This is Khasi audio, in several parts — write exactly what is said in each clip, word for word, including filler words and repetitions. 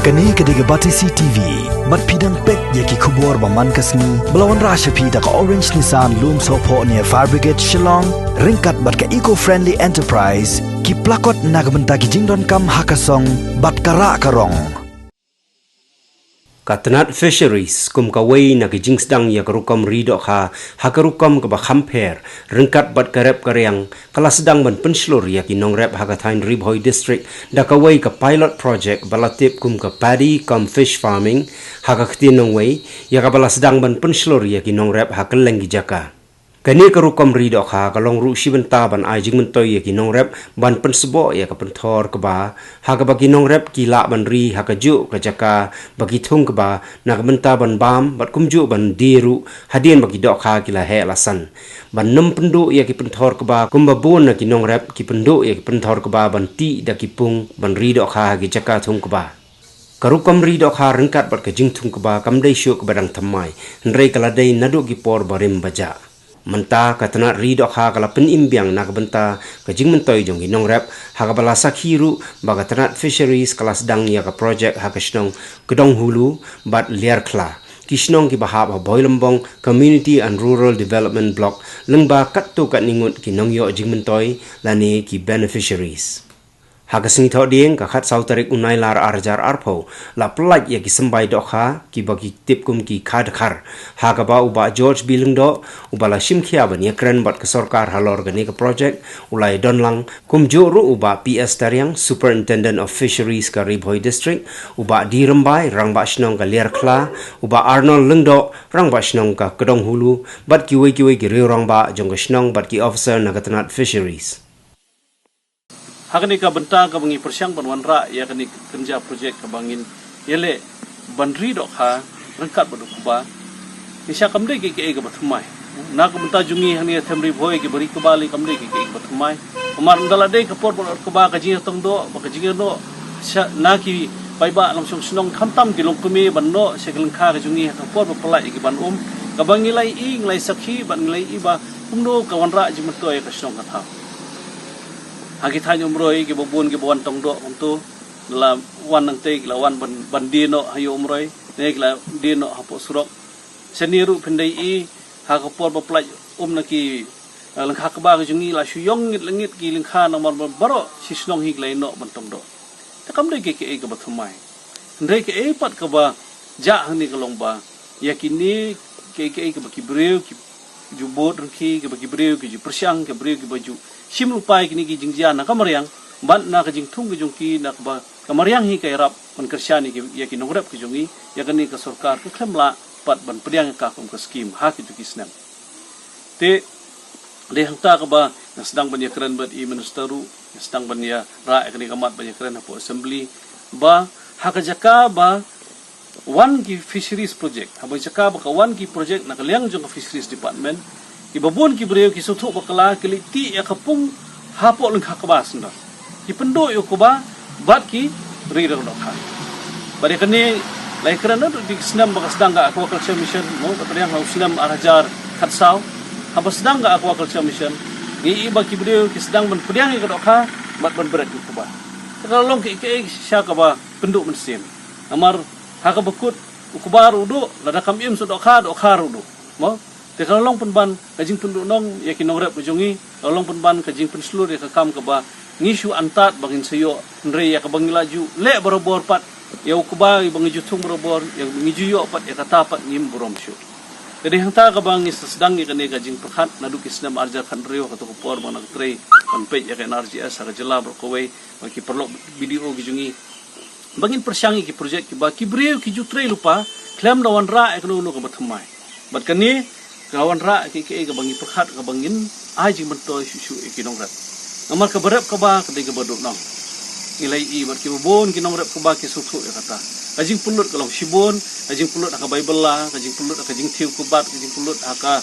Kane ka dei ka Batesi T V. Bad phi dang peit ïa ki khubor ba man ka sngi ba la wanrah sha phi da ka Orange Nissan Lumsohphoh near Fire Brigade Shillong, ryngkat bad ka Eco Friendly Enterprise, ki plakot na ka bynta ki jingdonkam ha ka song bad ka rah ka rong. Ka tnat Fisheries kum kawei na ki jingsdang ïa ka rukom ri dohkha ha ka rukom kaba kham pher, ryngkat bad ka rep ka riang, ka la sdang ban pynshlur ïa ki nongrep ha ka thaiñ Ri Bhoi District da kawei ka pilot project ba la tip kum ka Paddy cum Fish Farming ha ka ktien nongwei, ïa kaba la sdang ban pynshlur ïa ki nongrep ha kylleng ki jaka. Kane ka rukom ri dohkha ka long ruh shi bynta ban ai jingmyntoi ïa ki nongrep ban pynsboh ïa ka pynthor kba, ha kaba ki nongrep ki lah ban ri ha kajuh ka jaka ba ki thung kba, na ka bynta ban bam bad kumjuh ban die ruh hadien ba ki dohkha ki la heh la san. Ban nym pynduh ïa ki pynthor kba kumba bun na ki nongrep ki pynduh ïa ki pynthor kba ban tih da ki pung ban ri dohkha ha ki jaka thung kba. Ka rukom ri dohkha ryngkat bad ka jingthung kba kam dei shuh kaba dang thymmai, hynrei ka la dei naduh ki por barim bajah. Mynta ka tnat ri dohkha ka la pynim biang na ka bynta ka jingmyntoi jong ki nongrep, ha kaba la sakhi ruh ba ka tnat Fisheries ka la sdang ïa ka project ha ka shnong Kdonghulu bad Liarkhla, ki shnong kiba hap ha Bhoilymbong Community and Rural Development Block, lyngba katto katne ngut ki nongïoh jingmyntoi lane ki beneficiaries. Ha ka sngi Thohdieng, ka khatsaw tarik u Nailar arhajar arphew, la pyllait ïa ki symbai dohkha kiba ki tip kum ki khadkhar, ha kaba u Bah George B Lyngdoh, uba la shim khia ban ïakren bad ka sorkar halor kane ka project, u la ïadon lang, kumjuh ruh u Bah P S Tariang, Superintendent of Fisheries ka Ri Bhoi District, u Bah D Rymbai, Rangbah Shnong ka Liarkhla, u Bah Arnold Lyngdoh, Rangbah Shnong ka Kdonghulu, bad kiwei kiwei ki riew rangbah jong ka shnong bad ki officer na ka tnat Fisheries. Ha kane ka bynta kaba ngi pyrshang ban wanrah ïa kane ka kynja project kaba ngin ïaleh ban ri dohkha ryngkat bad u kba, ngi sha kam dei kiei kiei kaba thymmai. Na ka bynta jong ngi hangne ha Them Ri Bhoi kiba ri kba lei kam dei kiei kiei kaba thymmai. Namar ynda la dei ka por ban ot kba, ka jingïatong doh bad ka jingïanoh sha na ki paidbah lem shong shnong, khamtam ki longkmie ban noh sha ki lyngkha ka jong ngi ha ka por ba pynlait ïa ki ban um, kaba ngi la ïohi, ngi la sakhi bad ngi la ïohi ba kumno ka wanrah jingmyntoi ïa ka shnong ka thaw. Ha ki thaiñ Umroi kiba bun kiba wan tong doh kumto, la wan nangtei ki la wan ban, ban die noh ha ïew Umroi, ne ki la die noh hapoh surok. Shane ruh phin da ïohi ha ka por ba pynlait um na ki, eh, lyngkha kba ka jong ngi, la shu ïong ngit lyngnit ki lyngkha namar ba baroh shi shnong hi ki la ïeh noh ban tong doh. Te kam dei kiei kiei kaba thymmai. Hynrei kiei pat kaba jah hangne ka long ba ïa kine kiei kiei kaba ki briew ki ju bud ryngki, kaba ki briew ki ju pyrshang, ki briew kiba ju shim lypa ïa kine ki jingjia na ka mariang, bad na ka jingthung ka jong ki, na kaba ka mariang hi ka ïarap ban kyrshan ïa ki, ïa ki nongrep ka jong ngi, ïa kane ka sorkar ka khlem lah pat ban pdiang ïa ka kum ka skim ha kito ki snem. Te dei hangta kaba nga sdang ban ïakren bad i Minister ruh, nga sdang ban ïarah ïa kane ka mat ban ïakren hapoh Assembly, ba ha ka jaka ba wan ki fisheries project, haba jaka ba ka wan ki project na ka liang jong ka Fisheries Department, kiba bun ki briew ki sngewthuh bakla, ki leit tih ïa ka pung hapoh lyngkha kba sendar. Ki pynduh ïa u kba bad ki ri dohkha. Bad ïa kane la ïakren naduh ki snem ba ka sdang ka Aquaculture Mission, mo, ka pdiang ha u snem arhajar khatsaw. Haba sdang ka Aquaculture Mission, ngi ïohi ba ki briew ki sdang ban pdiang ïa ka dohkha bad ban bret ïa u kba. Te ka la long kiei kiei shisha kaba pynduh mynsiem. Namar ha kaba kut u kba ruh u duh, lada kam im sha dohkha, dohkha ruh u duh. Mo? Te ka la long pynban ka jingpynduhnong ïa ki nongrep ka jong ngi, ka la long pynban ka jingpynshlur ïa ka kam kaba ngi shu antad ba ngin sa ïoh, hynrei ïa kaba ngi la ju leh barabor pat ïa u kba, ïa ba ngi ju thung barabor, ïa ba ngi ju ïoh pat, ïa kata pat ngim burom shuh. Te dei hangta kaba ngi sa sdang ïa kane ka jingpyrkhat naduh ki snem arhajar khathynriew, kato ka por ba nga la trei ban peit ïa ka N R G S ha ka jylla baroh kawei, bad ki paralok B D O ki jong ngi, ba ngin pyrshang ïa ki project kiba ki briew ki ju trei lypa khlem da wanrah ïa kano kano kaba thymmai. Bad kane ka wanrah ïa kiei kiei kaba ngi pyrkhat, kaba ngin ai jingmyntoi shuh shuh ïa ki nongrep. Namar kaba rep kba ka dei kaba duhnong. Ngi la ïohi bad kiba bun ki nongrep kba ki sngewthuh ïa kata. Ka jingpynlut ka long shibun, ka jingpynlut ha ka bai bylla, ka jingpynlut ha ka jingthiew kbat, ka jingpynlut ha ka,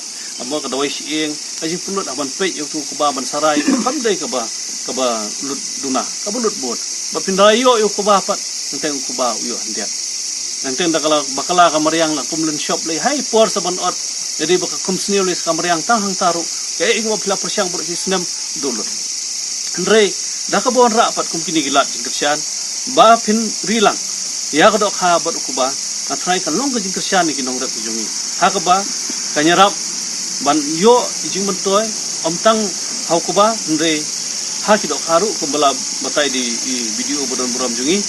mo, ka dawai shyieng, ka jingpynlut ha ban peit ïa uto u kba ban sarai, kam dei kaba, kaba lut duna, kaba lut bud. Bad phin da ïoh ïa u kba pat, hangteng u kba u ïoh hyndiat. Hangteng da ka la, ba ka la ka mariang la kum lynshop lei, ha i por sa ban ot, ïa dei ba ka kum sniew lei sa ka mariang tang hangta ruh, kaei kaba phi la pyrshang baroh shi snem, duh lut. Hynrei da kaba wanrah pat kum kine ki lad jingkyrshan, ba phin ri lang ïa ka dohkha bad u kba, nga tharai kan long ka jingkyrshan ïa ki nongrep ki jong ngi. Ha kaba kan ïarap ban ïoh i jingmyntoi, ym tang ha u kba, hynrei ha ki dohkha ruh, kumba la batai da i B D O ba don burom jong ngi.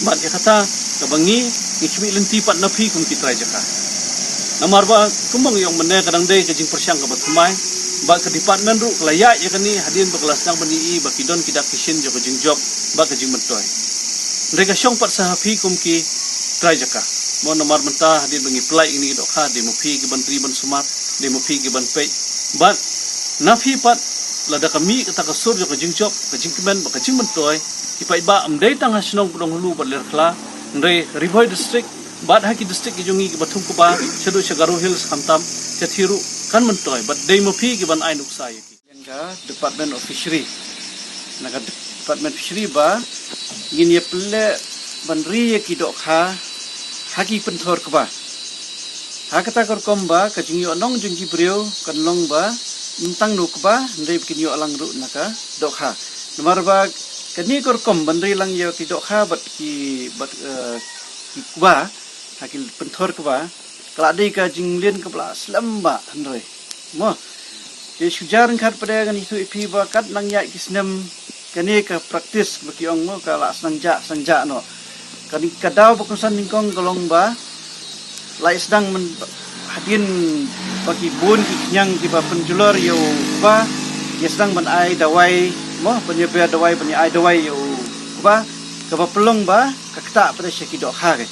Bad ïa kata kaba ngi, ngi khmih lynti pat na phi kum ki trai jaka. Namar ba kumba ngi ong mynne, ka dang dei ka jingpyrshang kaba thymmai, bad ka department ruh ka la ïaid ïa kane hadien ba ka la sdang ban ïohi ba ki don ki dak ki shin jong ka jingjop bad ka jingmyntoi. Hynrei ka shong pat sa ha phi kum ki trai jaka. Mo, namar mynta hadien ba ngi pynlait ïa kine ki dohkha, dei ma phi ki ban ri ban sumar, dei ma phi ki ban peit. Bad na phi pat, lada ka mih kata ka sur jong ka jingjop, ka jingkmen bad ka jingmyntoi, ki paidbah ym dei tang ha shnong Pdonghulu bad Lyrkhla, hynrei Ri Bhoi District bad ha ki district ki jong ngi kiba thung kba, shaduh sha Garo Hills khamtam, shathie ruh kan myntoi, bad dei ma phi ki ban ai nuksa ïa ki. Ïa ka Department of Fishery, na ka Department Fishery ba ngin ïa pynleh ban ri ïa ki dohkha ha ki pynthor kba. Ha kata ka rukom ba ka jingïoh nong jong ki briew kan long ba ym tang na u kba, hynrei ba kin ïoh lang ruh na ka dohkha. Namar ba kane ka rukom ban ri lang ïa ki dohkha bad ki, bad, eh, ki kba ha ki pynthor kba, ka la dei ka jingleh kaba la slem bha, hynrei, mo, te shu jar ryngkat pat de ngan ïathuh ïa phi ba kat nang ïaid ki snem, kane ka practice ba ki ong, mo, ka la sdang jah, sdang jah noh. Kane ka daw ba kongsan nyngkong ka long ba la ïa sdang mynta hadien ba ki bun ki khñiang kiba pynjulor ïa u kba, ïa sdang ban ai dawai, mo, ban ïa ber dawai, ban ïa ai dawai ïa u kba, kaba pynlong ba ka ktah pat de sha ki dohkha ki.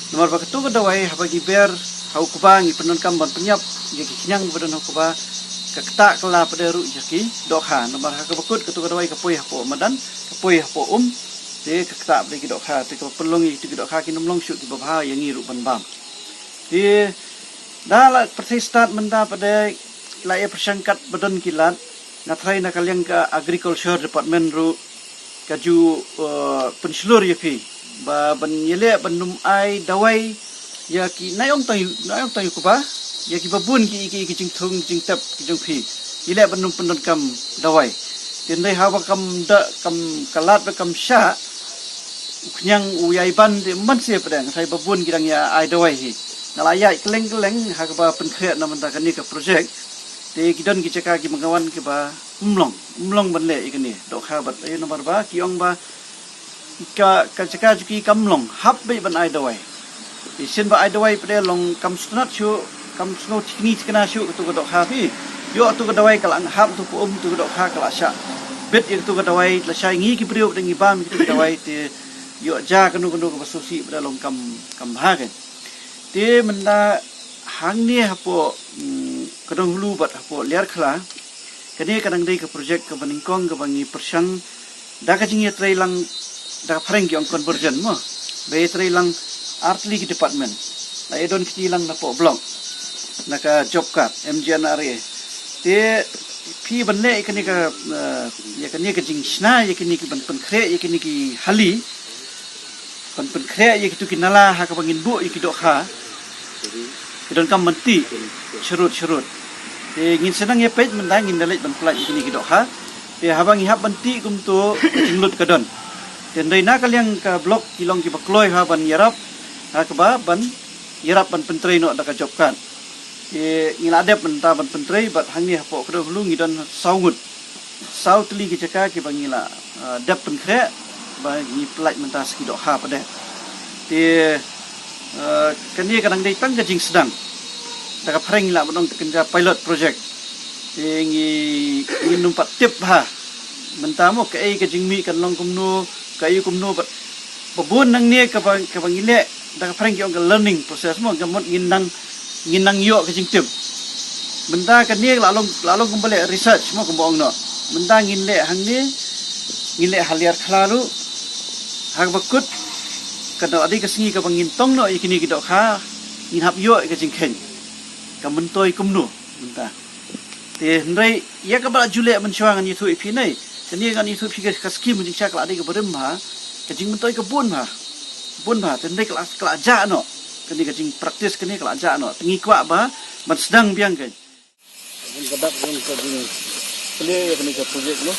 Namar ba kato ka dawai haba ngi ber ha u kba, ngi pyndonkam ban pynïap ïa ki khñiang ba don ha u kba, ka ktah ka la pat de ruh ïa ki dohkha. Namar ha kaba kut kato ka dawai ka poi hapoh madan, ka poi hapoh um, te ka ktah pat de ki dohkha, te kaba pynlong ïa ki dohkha kin ym long shuh kiba bha ïa ngi ruh ban bam. Te da la pyrthei stad mynta pat de la ïa pyrshang kat ba don ki lad, nga tharai na ka liang ka Agriculture Department ruh ka ju, eh, pynshlur ïa phi ba ban ïaleh ban ym ai dawai ïa ki, na ong tang ïa u, na ong tang ïa u kba, ïa kiba bun ki, ki, ki jingthung jingtep ki jong phi, ïaleh ban ym pyndonkam dawai. Te hynrei haba kam da, kam, ka lad ba kam shah, u khñiang u ïai ban te man se pat de, nga tharai ba bun ki dang ïa ai dawai hi. Nga la ïaid kylleng kylleng ha kaba pynkhreh na mynta kane ka project. Te ki don ki jaka kiba nga wan kiba ym long, ym long ban leh ïa kane dohkha bad, eh, namar ba ki ong ba ka, ka jaka jong ki kam long, hap beit ban ai dawai. Te shen ba ai dawai pat de long kam sngewtynnat shuh, kam sngew thikni thikna shuh kato ka dohkha phi. Ïoh kato ka dawai ka la hap tu ka um, tu ka dohkha ka la shah bit ïa kato ka dawai, lashai ngi ki briew pat de ngi bam ïa kato ka dawai, te ïoh ja kano kano kaba sngewsih pat de long kam, kam bha kein. Te mynta hangne hapoh, mm, Kdonghulu bad hapoh Lyrkhla, kane ka dang dei ka project kaba nyngkong kaba ngi pyrshang da ka jingïatreilang, da ka phareng ki ong convergence, mo, ba ïatreilang artylli ki department. La ïa don kti lang napoh block, na ka job card, M G N R A. Te phi ban leh ïa kane ka, eh, ïa kane ka jingshna, ïa kine ki ban pynkhreh ïa kine ki hali, ban pynkhreh ïa kito ki nala ha kaba ngin buh ïa ki dohkha, ki donkam ban tih sharud sharud. Te ngin sa nang ïa peit mynta, ngin da leit ban pynlait ïa kine ki dohkha. Te haba ngi hap ban tih kumto, ka jinglut ka don. Te hynrei na ka liang ka block ki long kiba kloi ha ban ïarap, ha kaba ban ïarap ban pyntrei noh da ka job card. Te ngi la dep mynta ban pyntrei, bad hangne hapoh Kdonghulu ngi don saw ngut, saw tylli ki jaka kiba ngi la, ah, dep pynkhreh ba ngi pynlait mynta sa ki dohkha pat de. Te, ah, kane ka dang dei tang ka jingsdang. Da ka phareng ngi lah ban ong ka kynja pilot project. Te ngi, ngin ym pat tip bha mynta, mo, kaei ka jingmih kan long kumno, kaei kumno, bad ba bun nangne kaba, kaba ngi leh, da ka phareng ki ong ka learning process, mo, ka mut ngin nang, ngin nang ïoh ka jingtip. Mynta kane la long, la long kumba leh research, mo, kumba ong noh. Mynta ngin leh hangne, ngin leh ha Lyrkhla ruh, ha kaba kut, ka dang dei ka sngi kaba ngin tong noh ïa kine ki dohkha, ngin hap ïoh ïa ka jingkheiñ, ka myntoi kumno mynta. Te hynrei ïa kaba la ju leh mynshuwa ngan ïathuh ïa phi, hynrei kane ngan ïathuh ïa phi ka, ka skim jingshisha ka la dei kaba rim bha, ka jingmyntoi ka bun bha, bun bha, te hynrei ka la, ka la jah noh. Kane ka jingpractice kane ka la jah noh. Te ngi kwah ba ban sdang biang kein. Ka dak jong ka jingplie ïa kane ka project, noh.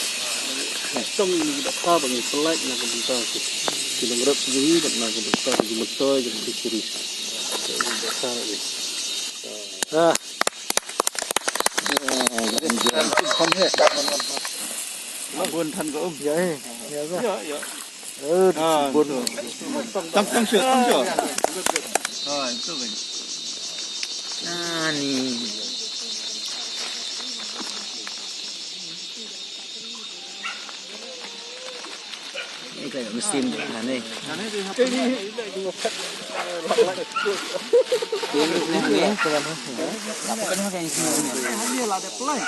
Shong ïa kane ka dak ka ba ngi pynlait na ka bynta ki. Ki nongrep ki ngi, dap na ka bynta ki motor, ki kiri. Ah. Bun than ka um. Ya, eh. Ya, ya. Ya, ya. Eh, ah, bun. Tang, tang shu, tang shu. Ah, itu kan. Ah, ni. Ini kayak mesin aneh. Ini mesin aneh. Apa kan pakai mesin aneh?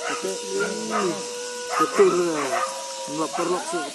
Betul, betul. Melapor langsung.